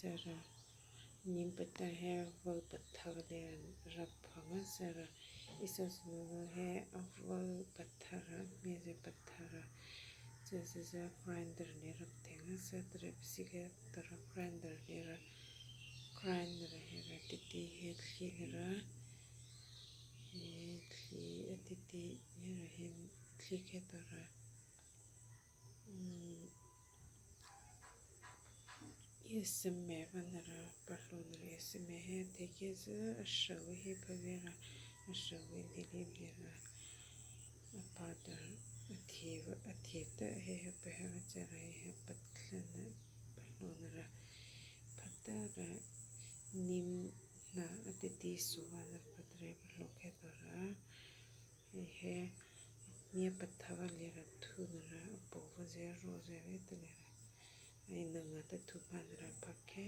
Nim pata he val patthar le rap ha sera he aval patthar meze patthar chüzüzü grinder le rap theng sera tora grinder lera grinder hera titi he thli lera he thli atiti hera hen thli khetora eseme wanara pahlonera eseme he thekizu ashuwi hipavera ashuwi lilibera powder athita he hepahe chera he pathlana pahlonera phatara nim na atiti suwana patre pahlokhetora hehe nia patthava lera thunara apo ro zere telera ainung ta thupanara phakhe.